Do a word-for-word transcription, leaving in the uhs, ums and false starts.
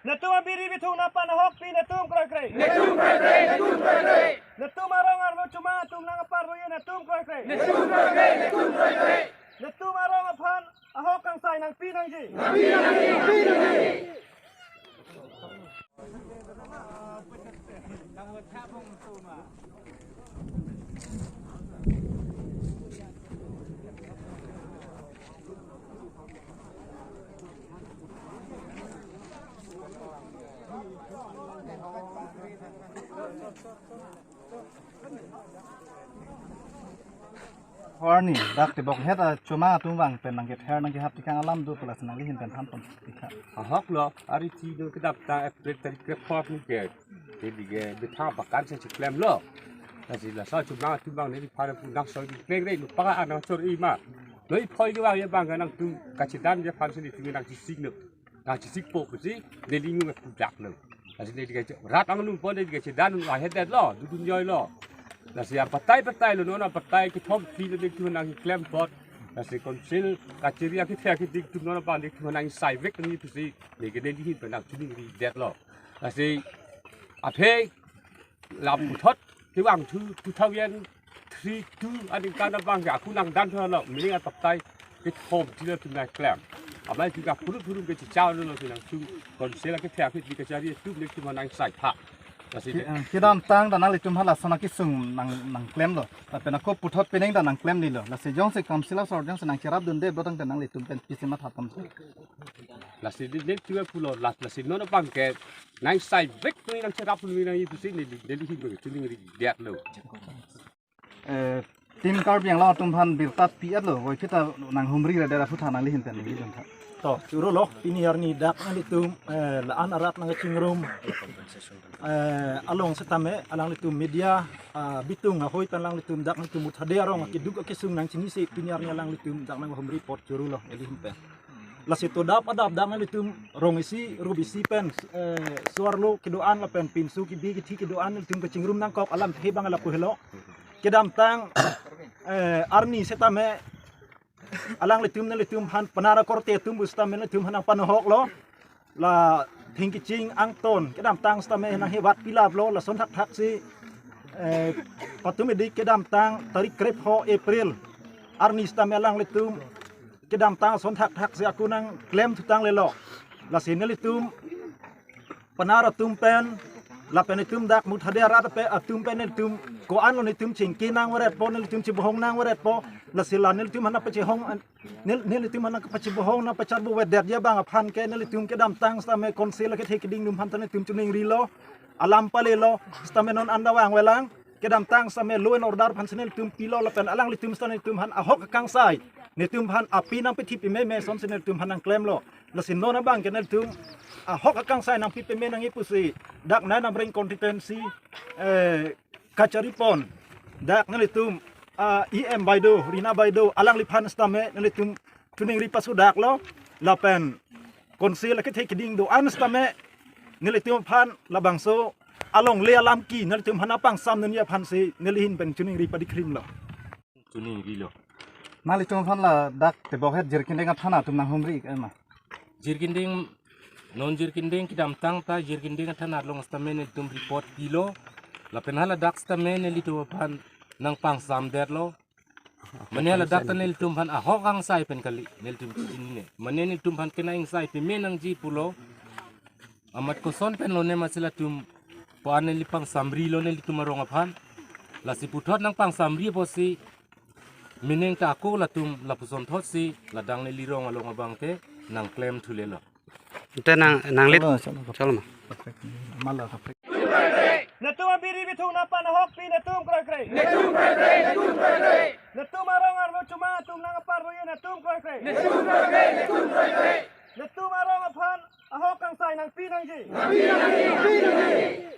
Netum abiri bithung nangpan ahokpi netum kroikre. Netum kroikre, netum kroikre. Netum arong arlo chomang atum nangpar roye netum kroikre. Netum kroikre, netum kroikre. Netum arong aphan ahok kangsai nangpi nangji. Nangpi nangji, nangpi nangji. Arni, dak tebok het achomang atum vang pen nangkether nangkehap tekang alam do pu lasi nangli ahin pen than pon tha. Ahok lo, ari ti do kedap ta April tarik kre-pho ni ke. Jadi ke betha pakan se chiklem lo. Lasi laso achomang atum vang neli phan pu nang soi di pleng re nu pa anang sor i ma. Noi phoi ke vang ye bang nangtum kachedan ye phan se nelitum nangchisik no. Nangchisikpo pusi neli ngu pudak lo. Lasi neli ke rat anglum pon neli kachedan un ahedet lo, dudun joi lo. Lasi abatai batai lo, non abatai kethom phli lo nelitum nangklem pot. Lasi council kachiri akithe akidik atum non abang nelitum nangsai vek nangji pusi neli ke neli ahin pen nangchiningri det lo. Lasi aphi la puthot kevang thu two thousand three two aningkan abang ke ako nangdan tha lo, meaning abatai kethom phli lo nelitum nangklem. Amei ke phurut phurut ke chichau lo, lo si nangtum council akithe akitdik kachiri atum nelitum nangsai tha. Lasi ke-, eh, kedamtang ta nanglitum hala sona kesung nang, nangklem lo. Lapen ako puthot penang ta nangklem ni lo. Lasi jongsi council asor jongsi nangcherap dunde botang ta nanglitum pen pisi matha pon. Lasi di neli chua pulo la, lasi non abang ke nangsai vek ni nangcherap ni nangji pusi neli, neli ahin pen chiningri det lo. Eh, Team Karbi Anglong atum aphan birta pi-et lo, voi kita nanghumri ra dera phutha nangli ahin pen nangli dun tha. To, choro lo, pini arni dak nanglitum, eh, la-an arat nangchingrum. Eh, along setame, alanglitum media, ah, bitung ahoi pen alanglitum dak nanglitum Muthade arong akeduk akesung nangchinisi pini arni alanglitum dak nanghumri apot choro lo, neli ahin pen. Lasi to dap adap dak nanglitum rong isi, rup isi pen, eh, so-arlo kedo-an lapen pinso kebi kethi kedo-an nanglitum kachingrum nangkok alamthe abang lapu helo. Kedamtang, eh, arni setame alanglitum nanglitum aphan penara korte atum pu setame nanglitum aphan nangpanohok lo. La thengkeching angton kedamtang setame nanghevat pilap lo, lason thakthak si, eh, patum edik kedamtang tarik kre-pho April arni setame alanglitum kedamtang ason thakthak si ako nangklem thutang lelo. Lasi nelitum penara atum pen lapen itum dak Muthade arat pen atum pen nelitum ko-an lo nelitum chingki nangvaretpo, nelitum chibohong nangvaretpo. Lasi la nelitum aphan nangpachehong, nel-, nelitum aphan nangpachebohong nangpacharbo vedet abang aphan ke nelitum kedamtang setame council akethe keding atum aphan ta nelitum chiningri lo, alam pale lo, setame non anda vangvelang. Kedamtang setame law and order aphan si nelitum pilo lapen alanglitum setame nelitum aphan ahok akangsai, nelitum aphan api nangpithi pime me ason si nelitum aphan nangklem lo. Lasi non abang ke nelitum ahok akangsai nangpi pime nangji pusi dak Nai Namring constituency, eh, kachari pon dak nelitum, ah, E M Baideo, Rina Baideo, alangliphan setame nelitum chiningri pasodak lo, lapen council akethe keding do-an setame nelitum aphan labangso alongle alam ke nelitum aphan nangpangsam nangji aphan si neli ahin pen chiningri padikrim lo. Chiningri lo. Nanglitum aphan ladak tebok het Jirikinding athana atum nanghumri ema? Jirikinding, non Jirikinding kedamtang ta Jirikinding athana along setame nelitum report pilo. Lapen haladak setame nelitum aphan nangpangsam det lo. Mane haladak ta nelitum aphan ahok akangsai pen kali, nelitum chinine. Mane nelitum aphan kena ingsai pime nangji pulo. Amat koson pen lone ma si latum pu-an neli pangsamri lo nelitum arong aphan. Lasi puthot nangpangsamri apotsi meaning ta ako latum lapuson thotsi ladak neli rong along abang ke nangklem thule lo. Ante nang, nanglit. Chalo, chalo. Chalo ma. Mala kaprek. Netum abiri bithung nangpan ahokpi netum kroikre. Netum kroikre, netum kroikre. Netum arong arlo chomang atum nangpar roye netum kroikre. Netum kroikre, netum kroikre. Netum arong aphan ahok kangsai nangpi nangji. Nangpi nangji, nangpi nangji.